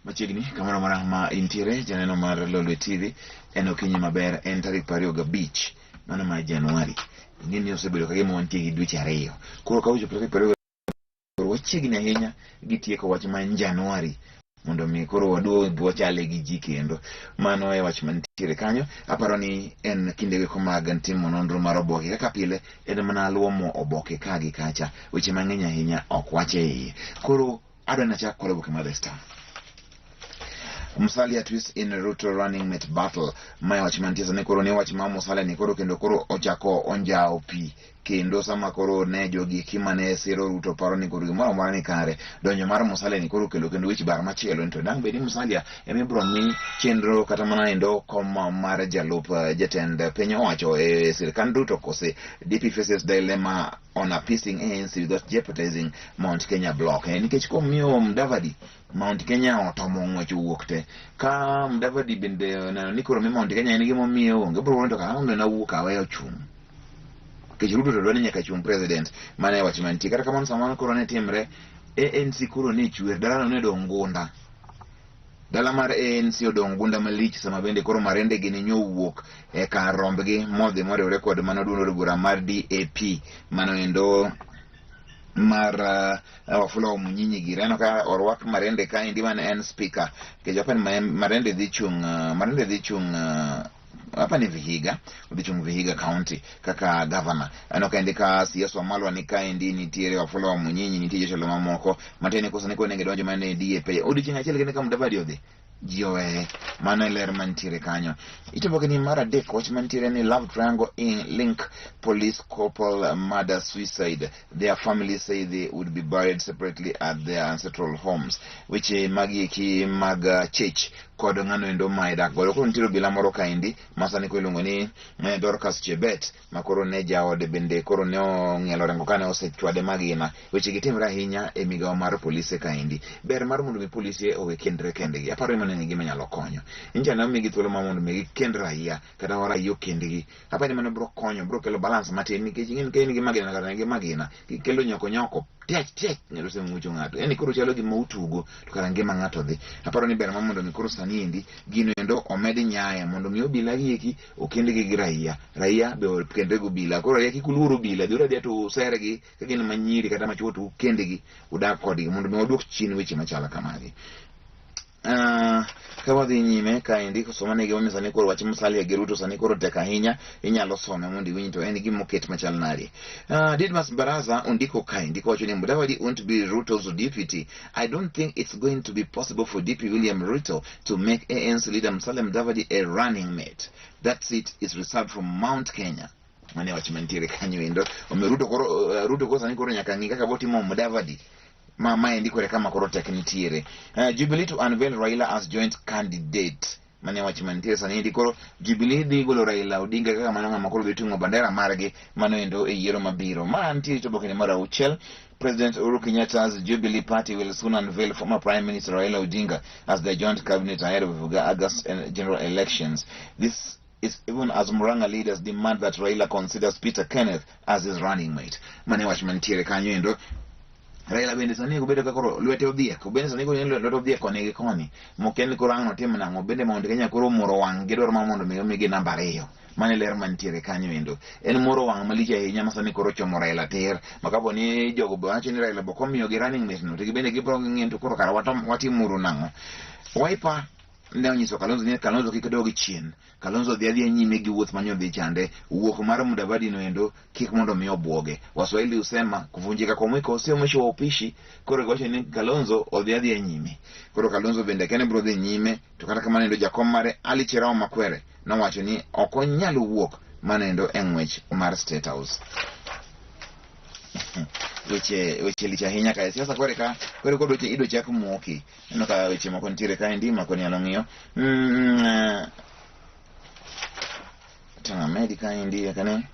Machiegni kamoro amora ma intiere janeno mar Lolwe TV en okinyi maber en tarik 25 mano mar Januari. Ing'e ni osebedo ka gima wantie gi dweche ariyo. Koro ka ochopo tarik 25 wachiegni ahinya gi tieko wach ma Januari mondo mi koro waduog wachale gi ji kendo. Mano e wach mantiere kanyo. Aparo ni en kinde go mag timo nonro mar oboke kaka pile en mana luomo oboke ka gi kacha. Weche mang'eny ahinya ok wach e iye. Koro adwa nachak kod oboke mar The Star. Musalia twist in Ruto running mate battle. Mae wach mantie sani koro ni wach ma Musalia ni koro kendo koro ochako onjawo pi kendo sama koro ne jogi eki mane siro Ruto paro ni koro gimoro amora ni kare donjo mar Musalia ni koro kelo kendo wich bar machielo ni to dang' bed ni Musalia ema ibiro mi chenro kata mana endo kom mar jalup jatend piny owacho e sirkand Ruto kose DP faces dilemma on appeasing ANC without jeopardizing Mount Kenya block. Nikech komiyo Mudavadi Mount Kenya otomo ng'wech owuok te. Ka Mudavadi bende oneno ni koro mi Mount Kenya en gima omiye onge, obiro wuondo to kara omiyo nawuok aweyo chung'. Nikech Ruto to dwa ni nyaka chung' president, mano e wach mantie. Kata kamano sama koro ne timre, ANC koro ne chwer, dalano ne dong' gunda. Dala mar ANC odong' gunda malich sama bende koro Marende gini nyowuok e kar rombgi modhi moriwre kod mano duond od bura mar DAP mano endo mar Wafula Wamunyinyi giri. Aneno ka orwak Marende kaendi mane en speaker nikech apani Marende dhi chung' Marende dhi chung' hapa ni Vihiga, odhi chung' Vihiga County kaka governor. Aneno kaendi ka CS Wamalwa ni kaendi, nitiere Wafula Wamunyinyi, nitie jotelo mamoko matiende ni koso ni koro ne gidonjo mana e DAP. Odiochieng' achiel kende ka Mudavadi odhi, ji oweye. Mano e ler mantiere kanyo. Itoboke ni mar adek wach mantiere ni love triangle in link police couple murder suicide. Their families say they would be buried separately at their ancestral homes. Weche magi eki mag chech kod ng'ano endo ma idak godo. Koro nitiere obila moro kaendi ma sani koro iluongo ni Dorcas Chebet ma koro ne jaode bende koro ne ong'ielo orengo kane osechwade magina. Weche gi timre ahinya e migawo mar polise kaendi. Ber mar mondo mi polise owe kendre kendgi. Aparo ni mano en gima nyalo konyo. Nyicha ne omigi thuolo mar mondo mi gikend raia kata raia okendgi. Aparo ni mano biro konyo, biro kelo balance matin nikech ing'e ni ka in gi magina kata gi magina, gikelo nyoko nyoko tiach tiach ng'ato osemucho ng'ato. Yaani koro chalo gima utugo to kara ngima ng'ato dhi. Aparo ni ber ma mondo mi koro sani endi gino endo omed nyaye mondo mi obila gi eki okendgi gi raia. Raia be okendre gi obila. Koro raia kik uluor obila, dhiuru adhiya to usergi ka gin manyiri kata machuo to ukendgi udag kodgi mondo mi waduok chien weche machalo kamagi. Ka wadhi nyime kaendi soma ne gimomiyo sani koro wach Musalia gi Ruto sani koro tek ahinya inyalo some mondo iwinj to en gima oket machal nade. Didmus Baraza ondiko kaendi kowacho ni Mudavadi won't be Ruto's deputy. I don't think it's going to be possible for DP William Ruto to make ANC leader Musalia Mudavadi a running mate. That seat is reserved for Mount Kenya. Mane wach mantiere kanyo endo. Omiyo Ruto koro Ruto koro sani koro nyaka ng'i kaka botimo Mudavadi ma maendi kore kama koro tek nitiere. Jubilee to unveil Raila as joint candidate. Mane wach mantiere sani endi koro Jubilee dhi golo Raila Odinga kaka mano ng'ama koro dhi ting'o bandera margi mano endo e yiero mabiro. Ma nitiere to oboke mar auchiel. President Uhuru Kenyatta's Jubilee Party will soon unveil former Prime Minister Raila Odinga as their joint cabinet ahead of August general elections. This is even as Murang'a leaders demand that Raila considers Peter Kenneth as his running mate. Mane wach mantiere kanyo endo. Raila bende sani obedo ka koro lwete odhiek, bende sani koro lwete odhiek koni gi koni. Mokia ni koro ang' notim nang'o, bende Mount Kenya koro omoro wang' gidwaro mar mondo mi omigi namba ariyo. Mano e ler mantiere kanyo endo. En moro wang' malich ahinya ma sani koro ochomo Raila tir. Ma kapo ni jogo be wacho ni Raila bok omiyogi running mate no, to gibende gibiro ng'iyo to koro kara watimuru nang'o. Wiper ne onyiso Kalonzo ni Kalonzo kik dog chien. Kalonzo dhi adhiya nyime gi wuoth mane odhi chande. Wuok mar Mudavadi no endo kik mondo mi obwoge. Waswahili husema kuvunjika kwa mwiko sio mwisho wa upishi. Koro giwacho ni Kalonzo odhi adhiya nyime. Koro Kalonzo bende kene biro dhi nyime to kata kamano endo jakom mare Ali Chirao Makwere nowacho ni ok onyal wuok mano endo e ng'wech mar State House. Weche lich ahinya kae siasa kore ka kore kod weche idwa chak moki. Aneno ka weche moko nitiere kaendi mako nyalo ng'iyo. Tang' amedi kaendi kane.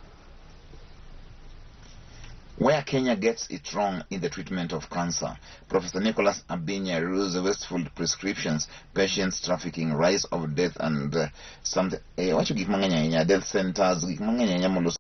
Where Kenya gets it wrong in the treatment of cancer. Professor Nicholas Abinya rules wasteful prescriptions, patients trafficking, rise of death and something. Wacho gik mang'eny ahinya, death centers, gik mang'eny ahinya molos.